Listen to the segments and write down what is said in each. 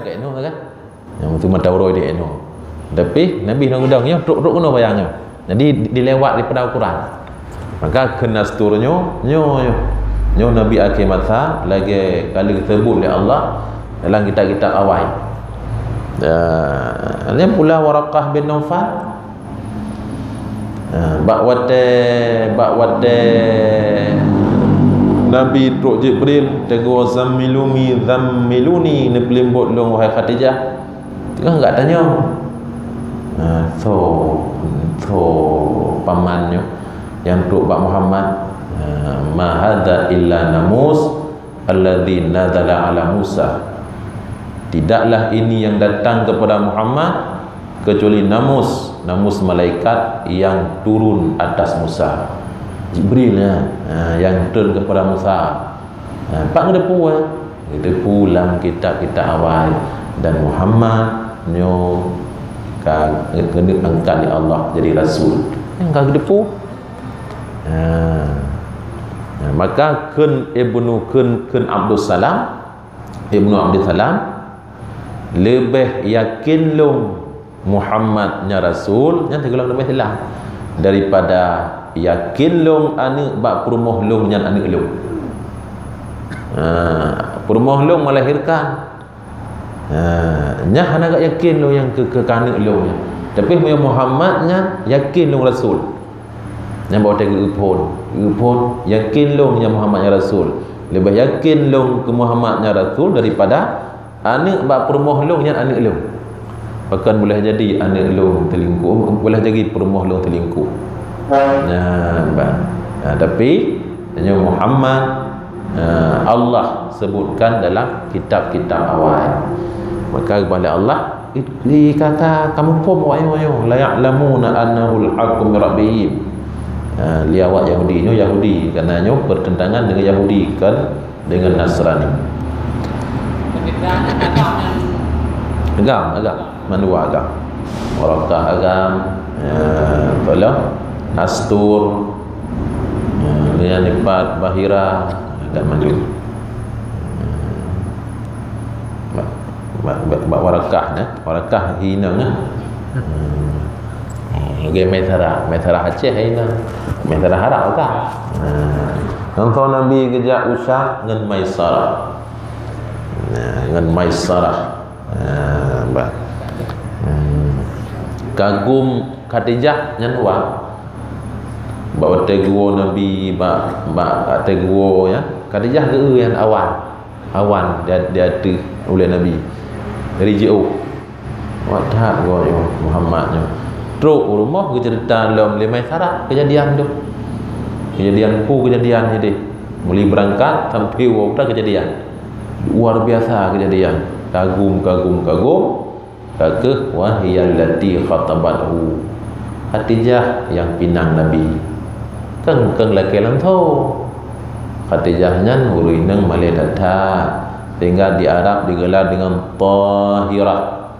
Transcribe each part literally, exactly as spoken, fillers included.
Keunoe kan? Nyang meuteumata uroe di inoe. Tapi Nabi hana geudong nyoe, trok-trok keunoe bayang nyoe. Jadi dilewat daripada ukuran. Maka kheun nastur nyoe, nyoe, nyoe. Nyoe Nabi akhé masa lagée ka lheueh geuseubuet lé Allah dalam kitab-kitab awai. Dan nyan pula Waraqah bin Naufal. Ha, bak watée, bak watée Nabi trok Jibril, teugô, "Zammiluni, zammiluni, neupeulimbot lôn, wahai Khadijah." Teungoh gak tanyong. Ha, soe, soe paman nyoe nyang trok bak Muhammad? Ha, "Ma hadza illa namus alladzi nazala ala Musa." Tidaklah ini yang datang kepada Muhammad kecuali namus, namus malaikat yang turun atas Musa. Jibril, ya, ha, yang turun kepada Musa. Ha, pat geuteupeue, eh? Geuteupeue lam kitab-kitab awai, dan Muhammad nyoe ka geuneuk angkat lé Allah jadi rasul. Nyang ka geuteupeue. Ha. Ha, maka kheun Ibnu, kheun, kheun Abdussalam, Ibnu Abdussalam, "Leubeh yakin lôn Muhammad nyan rasul," nyan sigohlom leubeh silam, "daripada yakin lôn aneuëk bak peurumoh lôn nyan aneuëk lôn." Ha, peurumoh lôn melahirkan. Ha, nyan hana gak yakin lôn nyang keu, keu aneuëk lôn nyan. Tapi meunyoe Muhammad nyan yakin lôn rasul. Nyan bak watée geuphon, geuphon, yakin lôn nyan Muhammad nyan rasul. Leubeh yakin lôn keu Muhammad nyan rasul daripada aneuëk bak peurumoh lôn nyan aneuëk lôn. Pakon boleh jadi aneuëk lôn teulingkuek, boleh jadi peurumoh lôn teulingkuek. Nyan ban. Ha, tapi nyoe Muhammad, ha, Allah sebutkan dalam kitab-kitab awai. Maka geubalek Allah, i, i, ka, ka, ka muphom awak nyoe, "La ya'lamuna annahu al-haqqu min rabbihim." Ha, lé awak Yahudi, nyoe Yahudi, karena nyoe bertentangan dengan Yahudi, kan, dengan Nasrani. Agam, agam. Mandua agam. Waraqah agam, ya, tolong. Nastur, ya, dengan lipat Bahira, agam mandua. Bak, bak, bak, bak Waraqah, eh? Waraqah hina, eh? Hmm. Hmm, lagée Maisarah. Maisarah Aceh hina. Maisarah Arab ka. Hmm. Contoh Nabi geujak usah ngon Maisarah. Nah, ngon Maisarah. Nah, bah. Hmm. Kagum Khadijah nyan wa. Bak watée geuwoe Nabi, bak, bak watée geuwoe, ya. Khadijah geu-, nyan awai. Awan di, di ateueh ulée Nabi. Ri jiôh. Awak that goe nyoe, Muhammad nyoe. Trok u rumoh geuceurita lom lé Maisarah keujadian tu. Keujadian peue keujadian nyan deh. Meuli beurangkat sampoe woe keujadian. Luar biasa keujadian. Kagum, kagum, kagum. Ka kheueh, "Wa hiya allati khatabathu." Khadijah nyang pinang Nabi. Keng, keng lakée langsong. Khadijah nyan ureuëng inong malée that-that, sehingga di Arab digelar dengan Tahirah,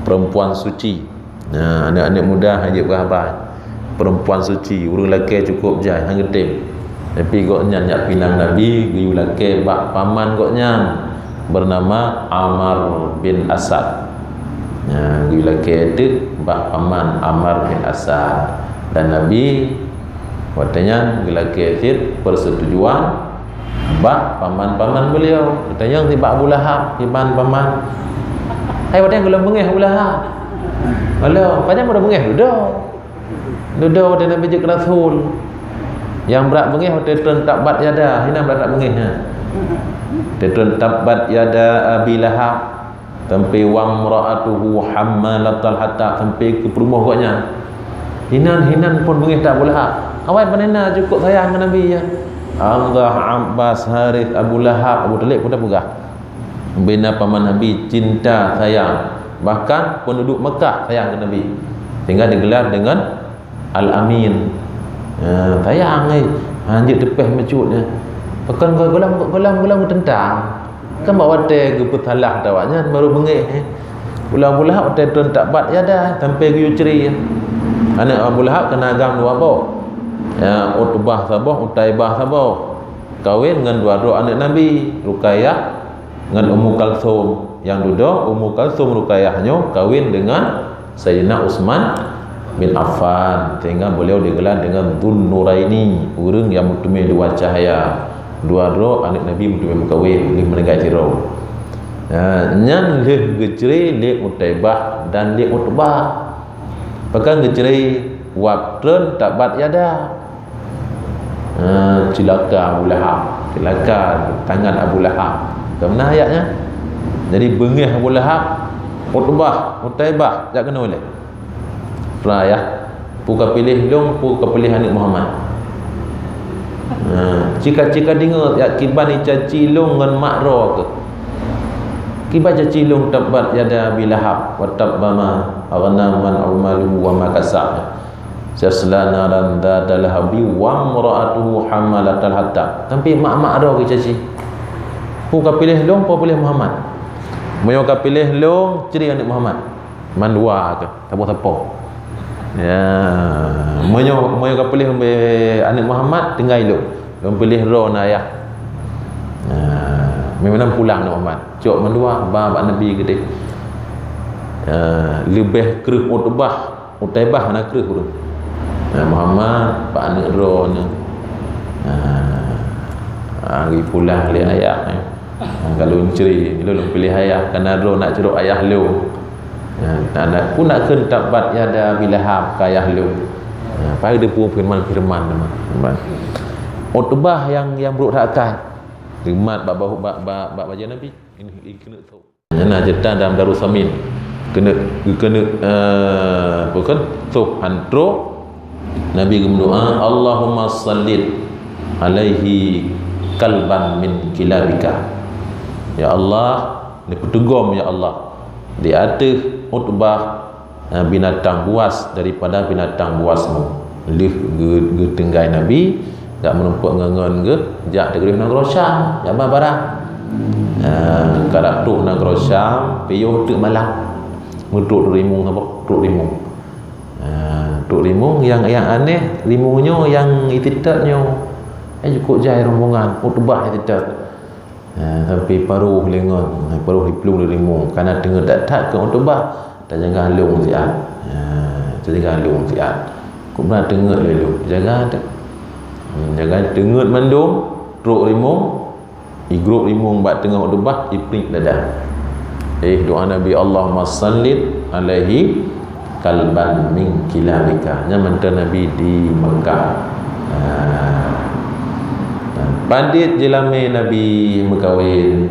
perempuan suci. Nah, aneuk-aneuk muda hana jeuet beuhaba. Perempuan suci, ureuëng lakée cukup jai, han geutem. Tapi gobnyan jak pinang Nabi, geuyue lakée bak paman gobnyan, bernama Ammar bin Asad. Nah, geuyue lakée teuk bak paman Ammar bin Asad. Dan Nabi watée nyan geulakée cit persetujuan bak paman-paman beliau. Geutanyong si bak Abu Lahab, si ban paman. Hai, watée nyan gohlom beungéh Abu Lahab. Halo, pajan udah beungéh dudoe. Dudoe watée Nabi jeuet keu rasul. Nyang brat beungéh watée treun tabbat yada, hina brat-brat beungéh nyan. Watée treun tabbat yada Abi Lahab. Sampoe wamra'atuhu hammalatal hatab, sampoe keu peurumoh gobnyan. Hinan, hinan phon beungéh that Abu Lahab. Awai panena cukup sayang keu Nabi nyan. Allah, Abbas, Harith, Abu Lahab, Abu Thalib pun tapeugah. Bina paman Nabi cinta sayang. Bahkan penduduk Mekah sayang keu Nabi. Sehingga digelar dengan Al-Amin. Ha, sayang ai. Ha, jeuet teupeh meucut nyan. Pakon gohlom, gohlom, gohlom geuteuntang. Kan bak watée geupeusalah tawak nyan baru beungéh. Ulang-ulang watée treun tabbat yada sampoe geuyue cre. Aneuk Abu Lahab keuna agam dua boh. Ya, Utbah saboh, Utaibah saboh. Kawén ngon dua droe aneuk Nabi, Ruqayyah ngon Ummu Kalsum. Nyang dudoe, Ummu Kalsum Ruqayyah nyoe kawin dengan Sayyidina Utsman bin Affan, sehingga beliau digelar dengan Dzun-Nuraini, ureuëng nyang meuteumé dua cahya. Dua droe aneuëk Nabi meuteumé meukawen, lheueh meuninggai sidroe. Nah, nyan lheueh geucre lé Utaibah dan lé Utbah. Pakon geucre? Wab treun tabbat yada. Ha, cilaka Abu Lahab, cilaka tangan Abu Lahab. Ka meunan ayat nyan. Jadi beungéh Abu Lahab, Utbah, Utaibah, jak keunoe lé. Peue yah, peue ka piléh lôn, peue ka piléh aneuëk Muhammad. Ha, cika-cika deungoe, ya, kiban icaci lôn ngon mak droe keuh. Kiban caci lôn, tabbat yada Abi Lahab wa tabba ma aghna 'anhu maluhu wa ma kasab. Sayasla naran dzata lahabi wa imra'atuhu hammalatal hatab. Tapi mak-mak droe geucaci. Peue ka piléh lôn, peue piléh Muhammad. Meunyoe ka piléh lôn, cre aneuëk Muhammad. Mandua keuh, sapo-sapo. Ya, meunyoe, meunyoe ka piléh aneuëk Muhammad, tinggai lôn. Lôn piléh droe na ayah. Ya, memang pulang aneuëk Muhammad. Cok mandua, ba bak Nabi keudeh. Ya, leubeh kreueh Utbah. Utaibah hana kreueh ureuëng. Nah, Muhammad, bak aneuëk droeneuh. Nah, ah, geupulang lé ayah, eh. Nah, ka lôn cre, lôn piléh ayah, kana droe nak crok ayah lôn. Nah, nak, nak, ku nak kheun tabbat yada Abi Lahab keu ayah lôn. Nah, pai geuteupeue feureuman-feureuman teuma. Utbah nyang, nyang brok that akai. Geumat bak, bak, bak, bak, bak bajée Nabi. Ini, ini keuneuk thôk. Nyan na ceurita dalam Darussamin. Keuneuk, keuneuk, eh, bukan, thôh han trok, Nabi geumeudoá, "Allahumma sallit alaihi kalban min kilabika." Ya Allah, neupeuteugom, ya Allah, di ateueh Utbah eh, binatang buas daripada binatang buasmu. Lheueh geu-, geutinggai Nabi, jak meurumpok ngon, ngon geuh, jak teugreh nanggroe Syam, jak ba barang. Eh, ka trok nanggroe Syam, piôh teuk malam. Meutrok rimueng saboh, trok rimueng. Eh, trok rimueng nyang, nyang aneh, rimueng nyoe nyang iteutot nyoe. Eh, cukôp jai rombongan, Utbah iteutot. Ha, sampai paruh lé ngon, paruh iplueng lé rimueng. Kana teungeut that-that keu Utbah, tajaga lôn siat. Ha, tajaga lôn siat. Kok brat teungeut lé lôn, jaga that. Hmm, jaga teungeut mandum, trok rimueng, igrôp rimueng bak teungoh Utbah, ipriek dada. Eh, doa Nabi, "Allahumma sallit alaihi kalban min kilabika." Nyan mantong Nabi di Mekah. Ha. Padit jeulamé Nabi meukawen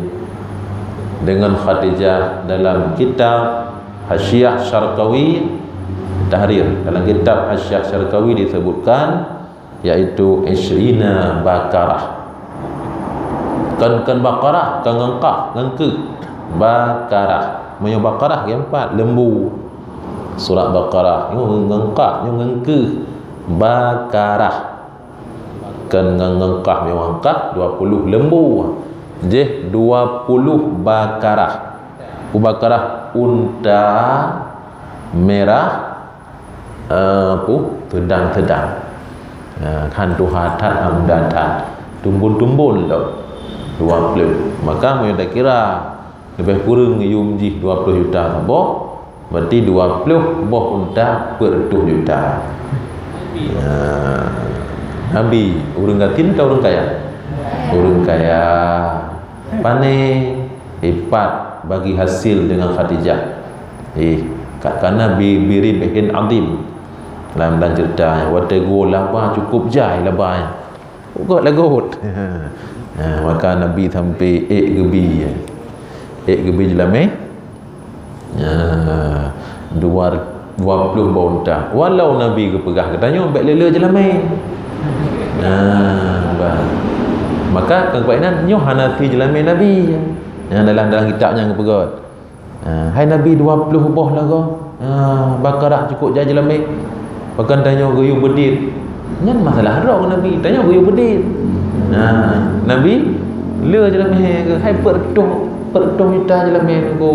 deungon Khadijah dalam kitab Hasyiah Syarqawi Tahrir. Dalam kitab Hasyiah Syarqawi disebutkan, yaitu isyrina bakarah. Kon, kon bakarah, kon ngon kaf, ngon keu. Bakarah. Meunyoe bakarah geuh empat, lembu. Surat Bakarah. Nyoe ngon kaf, nyoe ngon keu. Bakarah. Kon ngon, ngon kaf, nyoe ngon kaf, dua puluh lembu. Jih dua puluh bakarah. Bakarah unta merah, eh, pu, teudang-teudang. Eh, han tuha that, han muda that. Tumbon-tumbon lom. Dua puluh. Maka, meunyoe takira, leubeh kureueng yum jih dua puluh juta saboh, berarti dua puluh boh unta peuet reutôh juta. Eh, Nabi, ureueng gasien atau ureueng kaya? Ureueng kaya. Pane ipat bagi hasil deungon Khadijah. Eh, ka-, kana bi-, biri bihin adim. Lam, lam ceurita nyan, watée geuwoe laba cukôp jai laba nyan. Ugot lagot. Ha, maka Nabi sampai ék geubi. Ék geubi jeulamé. Ha, dua, dua puluh boh unta. Walau Nabi geupeugah geutanyoe bék le-le jeulamé. Ha, bah. Maka keuhai nyan nyoe hana sie jeulamé Nabi. Nyan dalam, dalam kitab nyan geupeugah. Ha, hai Nabi dua puluh boh lagoe. Ha, bakarah cukôp jai jeulamé. Pakon tanyoe geuyue beudit. Nyan masalah droe ngon Nabi, tanyoe geuyue beudit. Ha, Nabi le jeulamé hai peuet reutôh, peuet reutôh juta jeulamé ku,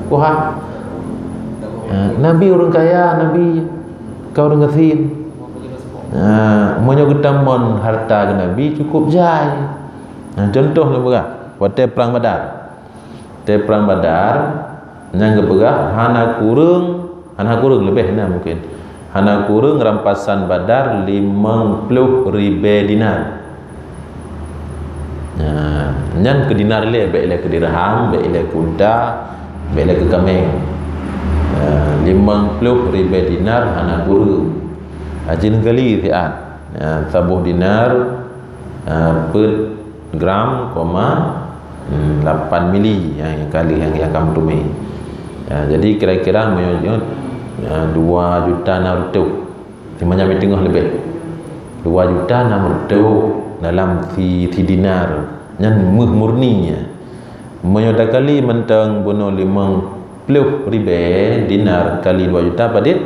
ku ha. Ha, Nabi ureueng kaya, Nabi ka ureueng gasien. Ha, meunyoe geutamon harta keu Nabi cukôp jai. Ha, contoh lôn peugah, watée prang Badar. Watée prang Badar, nyang geupeugah hana kureueng, hana kureueng leubeh na mungken. Hana kureueng rampasan Badar limong ploh ribée dinar. Nah, nyan keu dinar lé, bék lé keu dirham, bék lé keu unta, bék lé keu kaméng. Nah, limong ploh ribée dinar hana kureueng. Hajin gali siat. Nah, saboh dinar, ah, peuet gram koma, hmm, lapan mili nyang kali nyang, nyang ka meuteumé. Ya, jadi kira-kira meunyoe nyoe, ya, dua juta enam reutôh. Teuma nyang teungoh leubeh. Dua juta enam reutôh dalam si, si dinar. Nyan méuh murni nyan. Meunyoe takali mantong bunoe limong ploh ribée dinar kali dua juta padit?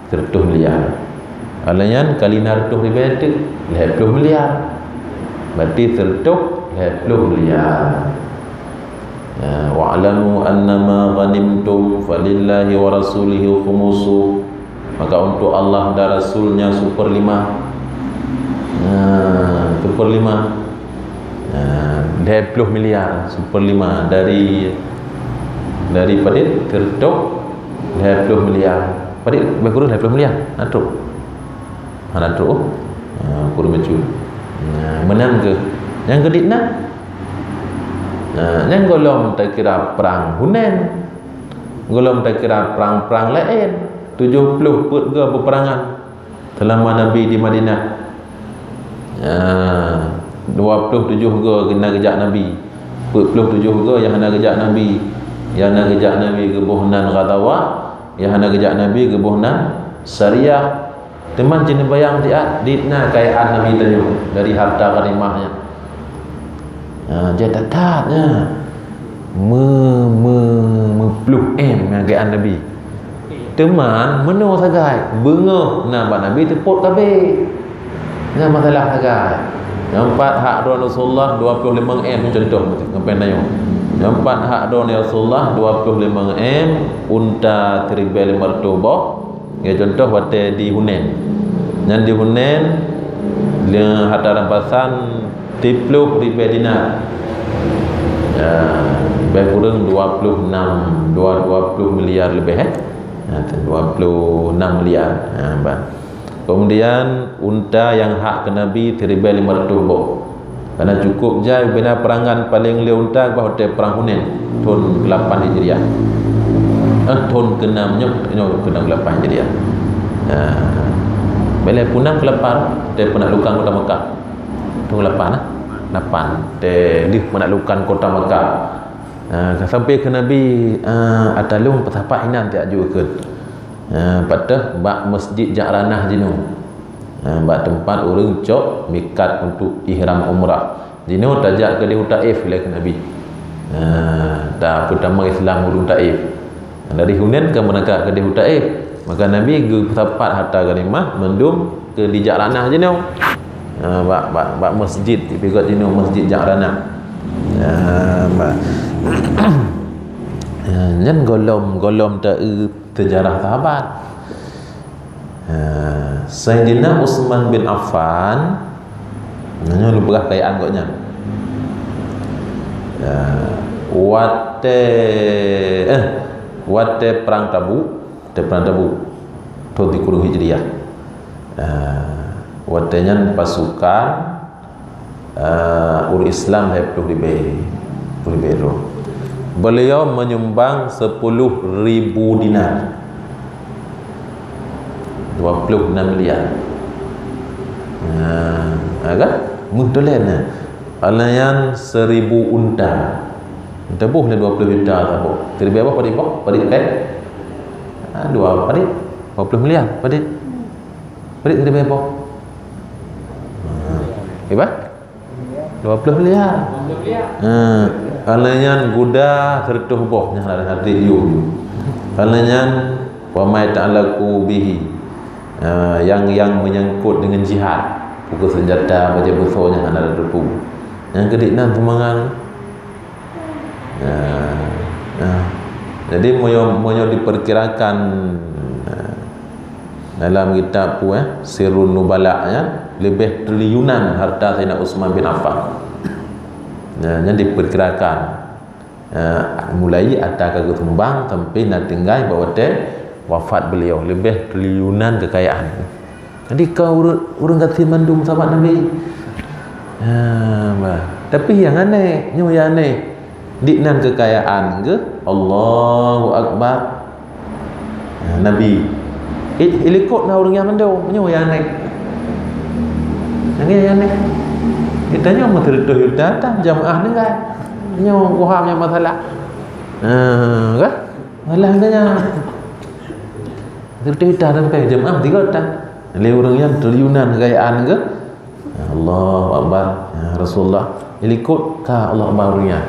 Sireutôh miliar. Alah nyan kali enam reutôh ribée teuk, lhée ploh miliar. Berarti sireutôh lhée ploh miliar. Ya, "Wa'lamu annama ghanimtum falillahi wa rasulihi khumusu." Maka untuk Allah dan Rasul-Nya seperlima. Nah, seperlima. Nah, lhée ploh miliar, seperlima dari, dari padit? Sireutôh lhée ploh miliar. Padit? Lebih kurang lhée ploh miliar. Hana trok. Hana trok. Ha, kureueng bacut. Nah, meunan keuh. Nyang keudit na? Nah, nyang gohlom takira prang Hunain. Gohlom takira prang-prang laén. Tujoh ploh peuet goe peuperangan. Seulama Nabi di Madinah, ah, dua ploh tujoh goe na geujak Nabi. Peuet ploh tujoh goe nyang hana geujak Nabi. Nyang hana geujak Nabi geuboh nan ghazawah, nyang hana geujak Nabi geuboh nan syariah. Teuma cit neubayang siat, dit na kayaan Nabi tanyoe dari harta ghanimah nyan. Ha, jai that-that nyan. Me-, me-, meuploh M nyang kayaan Nabi. Teuma meunoe sagai, beungoh na bak Nabi teupot kabeh. Nyan masalah sagai. Nyang pat hak droe Rasulullah dua ploh limong M, contoh ngon peue tanyoe. Nyang pat hak droe Rasulullah dua ploh limong M, unta siribée limong reutôh boh, ya, contoh watée di Hunain. Nyan di Hunain, le harta rampasan Siplôh ribée dinar. Ya, lebih kurang dua puluh enam, dua, dua puluh miliar lebih, eh. Ya, dua puluh enam miliar. Ya, bah. Kemudian unta nyang hak keu Nabi siribée lima reutôh boh. Karena cukup jai bina perangan paléng lé unta bah watée perang Hunain, thon keulapan Hijriah. Eh, thon keenam nyoe, nyoe keenam keulapan Hijriah. Ya. Bèk lé peunan keulapan, watée peunaklukan kota Mekah. Thon lapan, eh? Lapan. Teuh lheueh meunaklukan kota Makkah. Ah, ka sampai keu Nabi, ah, ata lôn peusapat inan tajak jeuet keu. Ah, pat teuh bak Masjid Ja'ranah jinoe. Ah, bak teumpat ureuëng cok mikat untuk ihram umrah. Jinoe tajak keudeh u Taif lé keu Nabi. Ah, ta-, peutamong Islam ureuëng Taif. Dari Hunain ka meunangkak keudeh u Taif. Maka Nabi geupeusapat harta ghanimah mandum keu di Ja'ranah jinoe. Ha, bak, bak, bak masjid, dipeugét jinoe Masjid Ja'ranah. Ha, bak. Ha, nyan gohlom, gohlom ta-, eu, seujarah sahabat. Ha, Saidina Utsman bin Affan, nyoe lôn peugah kayaan gobnyan. Ha, watée, eh, watée Perang Tabuk, watée Perang Tabuk, thon sikureueng Hijriah. Ah, watée nyan pasukan, ah, ureuëng Islam lhée ploh ribée, ploh ribée droe. Beliau menyumbang sepuluh ribu dinar. Dua puluh enam miliar. Nah, agak meuh tulen. Alayan seribu unta. Unta boh lé dua puluh juta saboh. Siribée boh padit boh? Padit pèng? Ah, dua padit. Dua puluh miliar padit. Bri siribée boh. Ha. Iban? Dua puluh miliar. Ha. Alayan guda sireutoh boh nyang hana hadé yum. Alayan wa ma ta'allaku bihi. Ha, yang, yang menyangkut dengan jihad. Pukul senjata, bajée beuso nyang hana teupeu. Nyang keudiek nan sumbangan. Nah, nah. Jadi, meunyoe, meunyoe diperkirakan, nah, dalam kitab tu, eh, Sirun Nubala, ya, lebih triliunan harta Saidina Utsman bin Affan. Nah, nyan diperkirakan. Eh, mulai ata ka geusumbang sampai na tinggai bak watèe wafat beliau, leubeh triliunan keukayaan. Jadi ka ureueng, ureueng gasien mandum sahabat Nabi. Ha, bah. Tapi nyang aneh, nyoe nyang aneh. Di nan keukayaan geuh, Allahu Akbar. Ha, Nabi. I, i likot na ureueng nyang mandum, nyoe nyang aneh. Nyang nyoe nyang aneh. Geutanyoe meuseureutôh juta tan jamaah tinggai. Nyoe kuham nyang masalah. Ha, kan? Malah geutanyoe. Meuseureutôh juta sampai jamaah tiga tan. Lé ureueng nyang triliunan keukayaan geuh. Allahu Akbar. Ya, Rasulullah. Di likot ka Allahu Akbar ureueng nyan.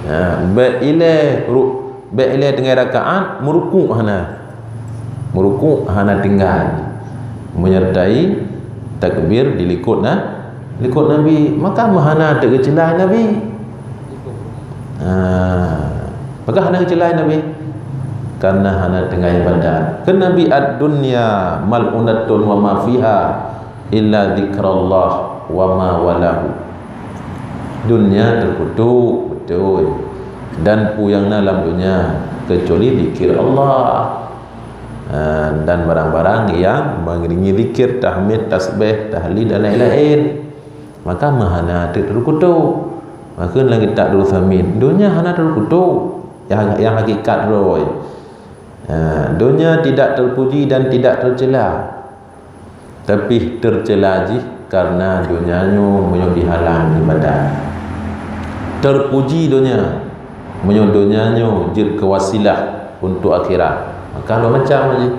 Ya, bèk ilèe ru-, bèk ilèe tinggai rakaat, meurukuk hana. Meurukuk hana tinggai. Menyertai takbir di likot na-, likot Nabi. Maka meuhana teuk geuceulai Nabi. Ha. Maka hana geuceulai Nabi. Karena hana tinggai ibadat. Kheun Nabi, "Ad-dunya mal'unatun wa ma fiha." Illa dzikrallah wa ma walahu. Dunia teukutuk, beutôi. Dan peue nyang na lam dunia, keucuali zikir Allah. Ha, dan barang-barang nyang mengiringi zikir, tahmid, tasbih, tahlil dan laén-laén. Maka meuhana teuk teukutuk. Maka lagèe tak dulu samin. Dunia hana teukutuk. Nyang, nyang hakikat roh. Ha, dunia tidak terpuji dan tidak tercela. Tapi teucela jih karena donya nyoe meunyoe dihalang ibadat. Teupuji donya meunyoe donya nyoe jeuet keu wasilah untuk akhirat. Maka dua macam jih.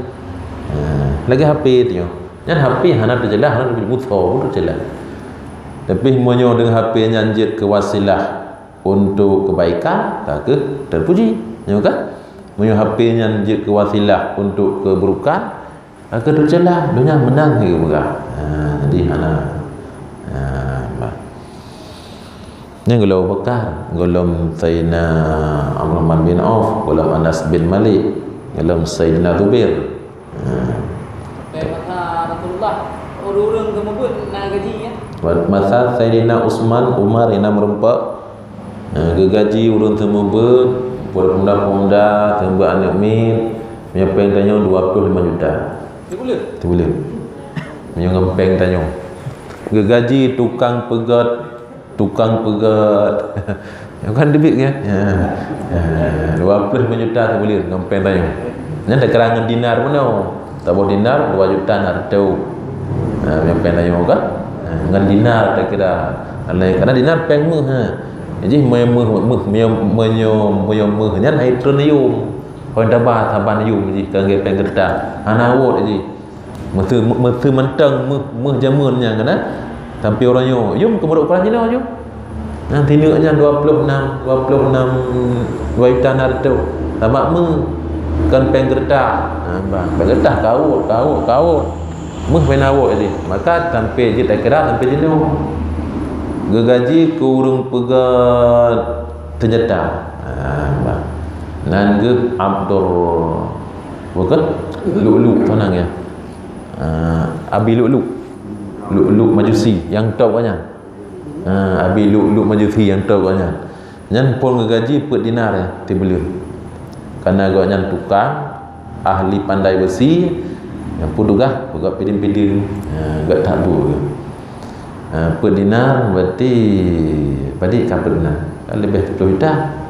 Ha, lagèe H P tu nyoe. Nyan H P hana teucela, hana teupuji, musoh pun teucela. Tapi meunyoe deungon H P nyan jeuet keu wasilah untuk kebaikan, ka keuh teupuji. Nyoe kan? Meunyoe H P nyan jeuet keu wasilah untuk keburukan, ka keuh teucela. Donya meunang lé geupeugah. Ha, jadi hana. Ha, bah. Nyan gohlom Abu Bakar, gohlom Saidina Abdurrahman bin Auf, gohlom Anas bin Malik, gohlom Saidina Zubair. Ha. Masa Rasulullah, ureueng-ureueng geumeubeut na gaji, ya? Masa Saidina Utsman, Umar, Imam Rumpok, ha, geugaji ureueng seumeubeuet, pemuda-pemuda, seumeubeuet aneuk miet, meunyoe péng tanyoe dua ploh lima juta. Sibuleuen? Sibuleuen. Meunyoe ngon péng tanyoe. Geugaji tukang peugöt, tukang peugöt. Nyoe kan teubiet kan? Ya. Ya. Dua ploh lima juta sibuleuen ngon péng tanyoe. Nyan takira ngon dinar bunoe. Saboh dinar dua juta na reutôh. Ha, ngon péng tanyoe kan? Ha, ngon dinar takira. Alai, karena dinar péng meuh, ha. Jadi, meunyoe meuh, meuh, meunyoe, meunyoe, meunyoe meuh nyan hai treun yum. Kon taba saban yum jih ka lagèe péng keureutah. Hana wot jih. Meuseu, meuseu mantong meuh, meuh jameun nyan kan, eh? Sampoe uroe nyoe, yum keu meurok ukuran jinoe yum. Nyan sineuk nyan dua ploh enam, dua ploh enam, dua juta enam reutôh. Sabab meuh, kon péng keureutah. Ha, bah, péng keureutah ka wot, ka wot, ka wot. Meuh péng na wot jih. Maka sampoe jeuet akhirat, sampoe jinoe. Geugaji keu ureueng peugöt seunjata. Ha, bah. Nan geuh Abdul, bukan? Lu'lu', peue nan nyan? Ah, Abi Lu'lu'. Lu'lu' Majusi nyang top gobnyan. Ah, Abi Lu'lu' Majusi nyang top gobnyan. Nyan phon geugaji peuet dinar sibuleuen. Karena gobnyan tukang, ahli pandai beusi, nyang peutugaih peugöt piding-piding, ah, göt tabu. Ah, peuet dinar berarti padit ka peuet dinar. Kan leubeh siplôh juta.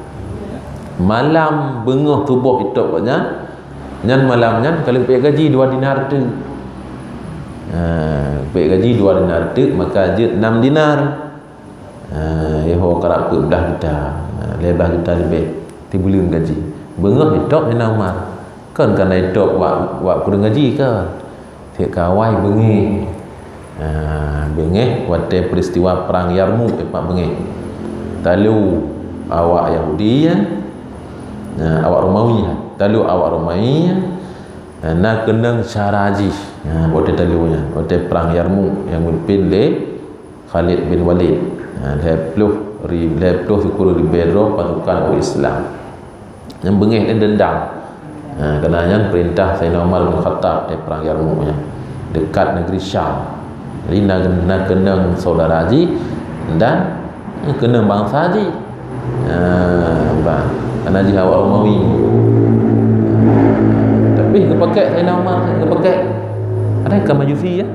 Malam beungoh suboh itop gobnyan, nyan malam nyan ka lheueh peuet gaji dua dinar teuk. Ha, peuet gaji dua dinar teuk, maka jeuet nam dinar. Ha, yoh karab peuet blaih juta. Ha, lhèe blaih juta leubeh sibuleuen gaji. Beungoh itop Saidina Umar. Kon ka na itop wak, wak kureueng gaji ka. Tiep ka awai beungéh. Ha, beungéh watèe peristiwa perang Yarmuk teumpat beungéh. Talu awak Yahudi, ya. Ha, awak Romawi, ya. Talu awak Romawi, ya. Ha, na keunong syara jih. Ha, watèe talu nyan, watèe perang Yarmuk nyang meupimpin lé Khalid bin Walid. Ha, lhèe ploh ri-, lhèe ploh sikureueng ribèe droe pasukan ureueng Islam. Nyang beungéh nyan deundam. Ha, karena nyan peurintah Saidina Umar bin Khattab di perang Yarmuk nyan. Dekat negeri Syam. Jadi na, na keunong saudara jih dan keunong bansa jih. Ha, Nah, aneuk jih awak Umawi. Tapi geupakék Saidina Umar, geupakék. Ada ka Majusi, ya?